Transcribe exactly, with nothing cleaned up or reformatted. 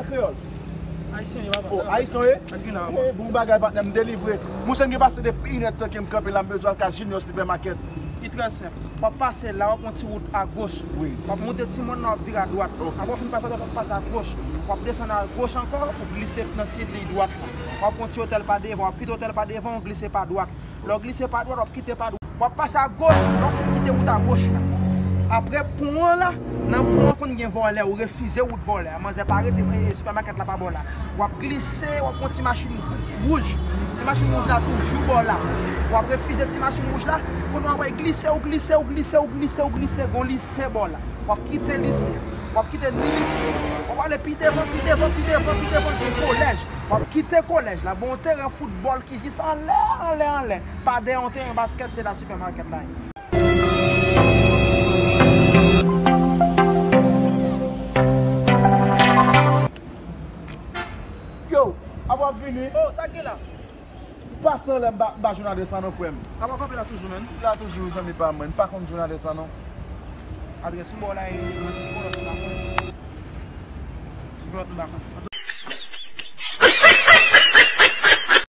Kreyòl. Ayisyen, yo, papa. Oh, Ayisyen, wi? Ann gen la, papa. Eh, bon bagay, patnè, m delivre. Monchè, m gen pase depi inèdtan ke m kanpe la, m bezwen al kay Junior Supermarket. Li trè senp. W ap pase la, w ap pran ti wout agoch. Wi. W ap monte ti mòn nan, w ap vire adwat. Ok. Apre w fin pase adwat, w ap pase agoch. W ap desann agoch ankò, ou glise nan ti liy dwat la. W ap pran ti otèl pa devan, w ap kite otèl pa devan, ou glise pa dwat. Lè w glise pa dwat, w ap kite pa dwat. W ap pase agoch, lè w fin kite wout agoch la. Apre pon an la, nan pon an konn gen vòlè, ou refize wout vòlè a. Manzè pa rete, e, e, sipèmakèt la pa bò la. W ap glise, w ap pran ti machin wouj. Ti machin wouj la toujou bò la. W ap refize ti machin wouj la. Kounye a w ap glise, ou glise, ou glise, ou glise, ou glise, gon lise bò la. W ap kite lise a. W ap kite ni lise a. W ap ale pi devan, pi devan, pi devan, pi devan, gen kolèj. W ap kite kolèj la. Bon, teren foutbòl ki jis anlè, anlè, anlè. Pa dèyè yon teren baskèt, se la sipèmakèt la ye. Yo, apa w ap vini? Oh, sa k gen la? Pase anlè, m pa, m pa jwenn adrès la non, frè m. Apa w kanpe la toujou, menn? La toujou, zanmi pa mwen. M pa konn jwenn adrès la non. Adrès m ba w la, e, mwen si kolòt m pa konn. Si kolòt m pa konn.